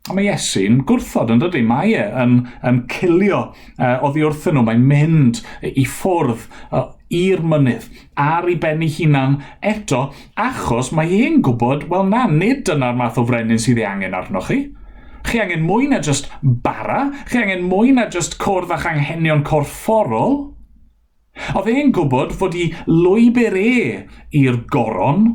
A mae Iesu'n gwrthod yn dydy, mae e yn, yn cilio uh, oddi wrthyn nhw, mae'n mynd i ffwrdd uh, i'r mynydd ar ei ben ei hunan eto, achos mae e'n gwybod, wel na, nid dyna'r math o frenin sydd ei angen arnoch chi. Chi angen mwy na just bara, chi angen mwy na just cwrdd â'ch anghenion corfforol. Oedd e'n gwybod fod i lwybr e i'r goron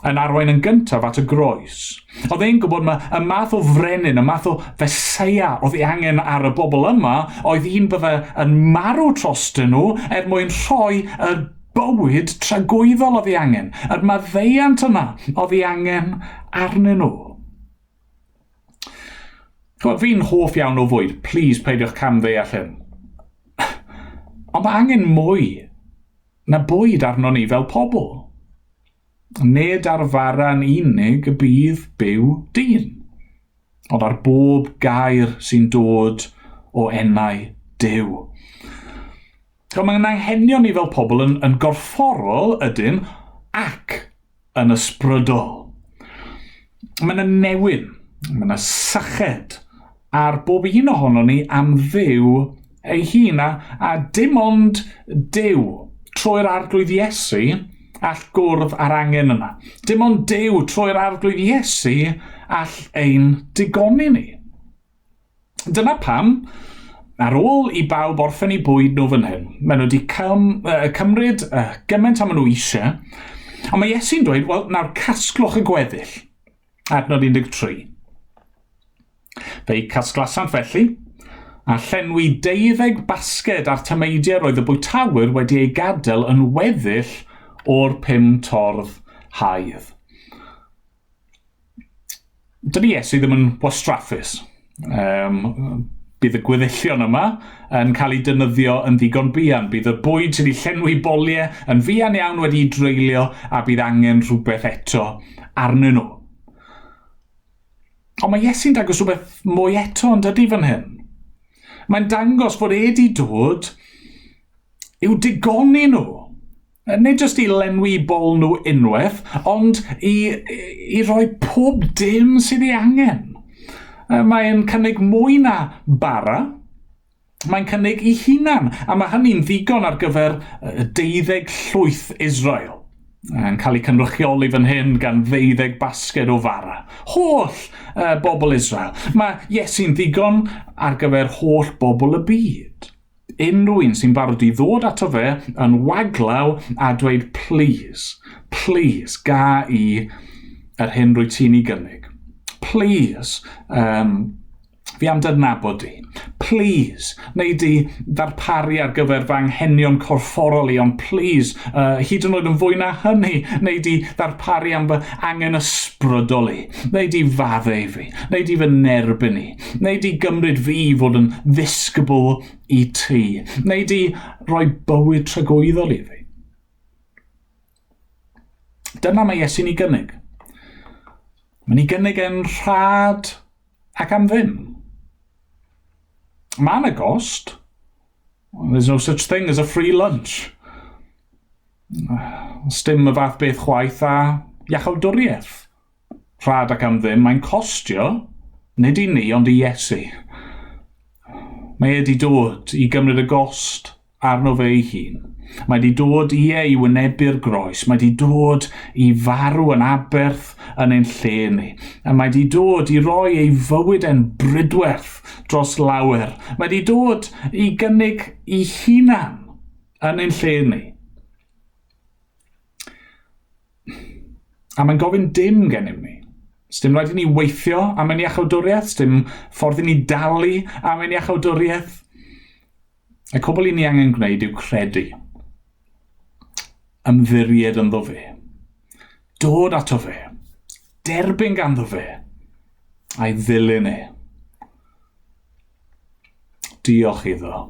yn arwain yn gyntaf at y groes. Oedd e'n gwybod mae y math o frenin, y math o feseia oedd ei angen ar y bobl yma, oedd un bydde yn marw trostyn nhw er mwyn rhoi y bywyd tragwyddol oedd ei angen, yr maddeuant yna oedd ei angen arnyn nhw. Chymod, fi'n hoff iawn o fwyd, please peidiwch cam ddeall hyn. Ond mae angen mwy na bwyd arno ni fel pobl. Nid ar fara'n unig y bydd byw dyn, ond ar bob gair sy'n dod o enau Duw. Chymod, mae'n anghenion ni fel pobl yn, yn gorfforol ydyn ac yn ysbrydol. Mae yna newyn, mae yna syched ar bob un ohono ni am Dduw ei hun, a, a dim ond Duw trwy'r Arglwydd Iesu all gwrdd â'r angen yna. Dim ond Duw trwy'r Arglwydd Iesu all ein digoni ni. Dyna pam, ar ôl i bawb orffen eu bwyd nhw fan hyn, maen nhw wedi cym, uh, cymryd uh, gymaint am maen nhw eisiau, ond mae Iesu'n dweud, wel, nawr casglwch y gweddill. Adnod 13. Fe'i casglasant felly, a llenwi deuddeg basged a'r tameidiau roedd y bwytawyr wedi ei gadael yn weddill o'r pum tordd haidd. Dydy Iesu ddim yn wastraffus. Bydd y gweddillion yma yn cael eu defnyddio yn ddigon buan. Bydd y bwyd sydd wedi llenwi boliau yn fuan iawn wedi dreulio a bydd angen rhywbeth eto arnyn nhw. Ond mae Iesu'n dangos rhywbeth mwy eto yn dydy fan hyn. Mae'n dangos fod e wedi dod i'w digoni nhw. Nid jyst i lenwi bol nhw unwaith, ond i, i roi pob dim sydd ei angen. Mae'n cynnig mwy na bara, mae'n cynnig i hunan, a mae hynny'n ddigon ar gyfer deuddeg llwyth Israel. Yn cael eu cynrychioli fan hyn gan ddeuddeg basged o fara. Holl bobl Israel. Mae Iesu'n ddigon ar gyfer holl bobl y byd. Unrhyw un sy'n barod i ddod ato fe yn waglaw a dweud please, please, ga i yr hyn rwy ti'n ei gynnig. Please, fi am dy adnabod di. Please, neu di ddarparu ar gyfer fy anghenion corfforol i, ond please, hyd yn oed yn fwy na hynny, neu di ddarparu am fy angen ysbrydol i, neu di faddau fi, neu di fy nerbyn i, neu di gymryd fi i fod yn ddisgybl i ti, neu di roi bywyd tragwyddol i fi. Dyna mae Iesu'n ei gynnig. Mae'n ei gynnig e'n rhad ac am ddim. Mae yna gost. There's no such thing as a free lunch. Sdim y fath beth chwaith a iachawdwriaeth. Rhad ac am ddim, mae'n costio, nid i ni, ond i Iesu. Mae e wedi dod i gymryd y gost arno fe ei hun. Mae wedi dod ie i wynebu'r groes. Mae wedi dod i farw yn aberth yn ein lle ni. A mae wedi dod i roi ei fywyd e'n brydwerth dros lawer. Mae wedi dod i gynnig ei hunan yn ein lle ni. A mae'n gofyn dim gennym ni. Sdim rhaid i ni weithio am ein iachawdwriaeth, sdim ffordd i ni dalu am ein iachawdwriaeth. Y cwbl i ni angen gwneud yw credu. Ymddiried ynddo fe. Dod ato fe. Derbyn ganddo fe. A'i ddilyn e. Diolch iddo.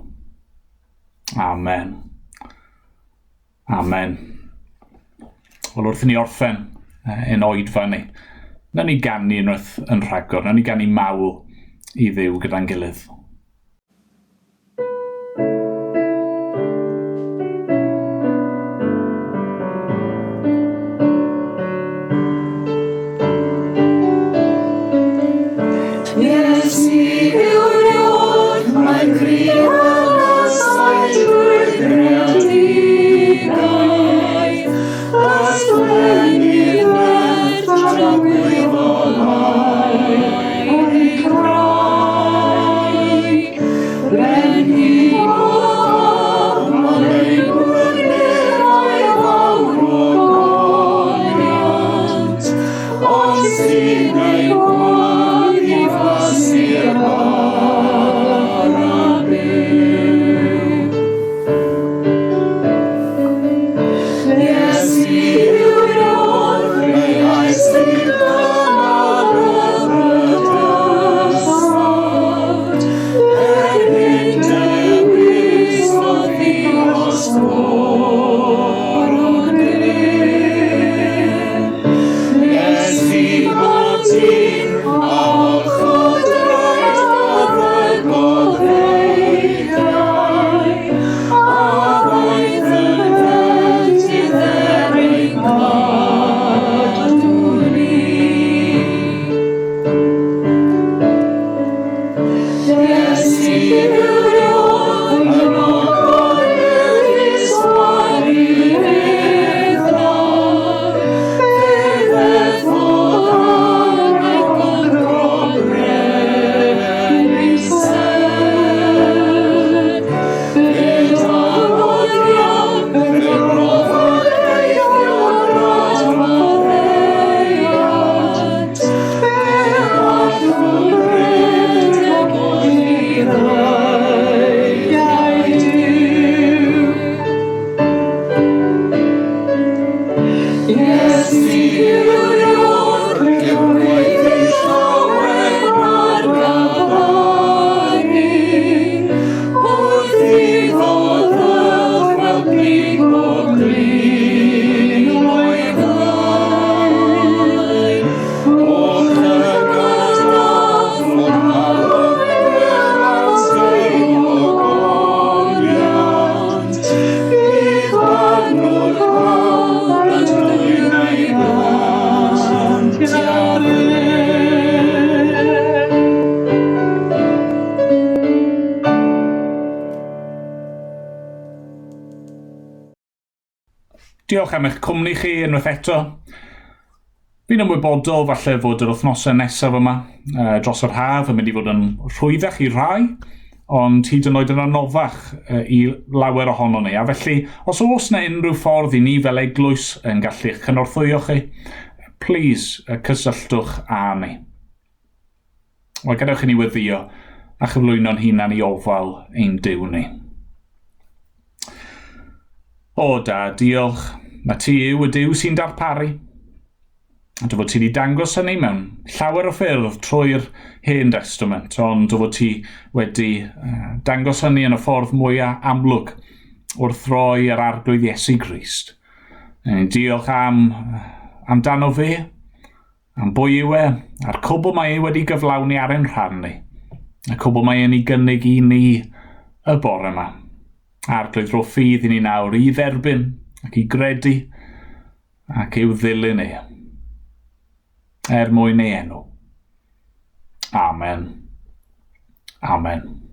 Amen. Amen. Wel, wrth i ni orffen ein oedfa ni, nawn ni ganu unwaith yn rhagor, nawn ni ganu mawl i Dduw gyda'n gilydd. Iesu yw'r nod, mae'n gryf yn ysau drwy'r greadigaeth, ysblennydd nerth tragwyddol a'i craith. dringoedd aur. O'ch llygad afon harddaf ei ogoniant, Bydd barnwr pawb yn dwyn ei blant ar Diolch am eich cwmni chi unwaith eto. Fi'n ymwybodol falle fod yr wythnosau nesaf yma dros yr haf yn mynd i fod yn rhwyddach i rai, ond hyd yn oed yn anoddach i lawer ohono ni. A felly, os oes yna unrhyw ffordd i ni fel eglwys yn gallu'ch cynorthwyo chi, please cysylltwch â ni. Wel, gadewch i ni weddio a chyflwyno'n hunan i ofal ein Duw ni. O da, diolch. Mae ti yw y Duw sy'n darparu. A dy fod ti wedi dangos hynny mewn llawer o ffyrdd trwy'r Hen Testament, ond dy fod ti wedi dangos hynny yn y ffordd mwyaf amlwg wrth roi yr Arglwydd Iesu Grist. Ni'n diolch am amdano fe, am bwy yw e, a'r cwbl mae e wedi gyflawni ar ein rhan ni, y cwbl mae e'n ei gynnig i ni y bore yma. Arglwydd rho ffydd i ni nawr i dderbyn ac i gredu ac i'w ddilyn e, er mwyn ei enw. Amen. Amen.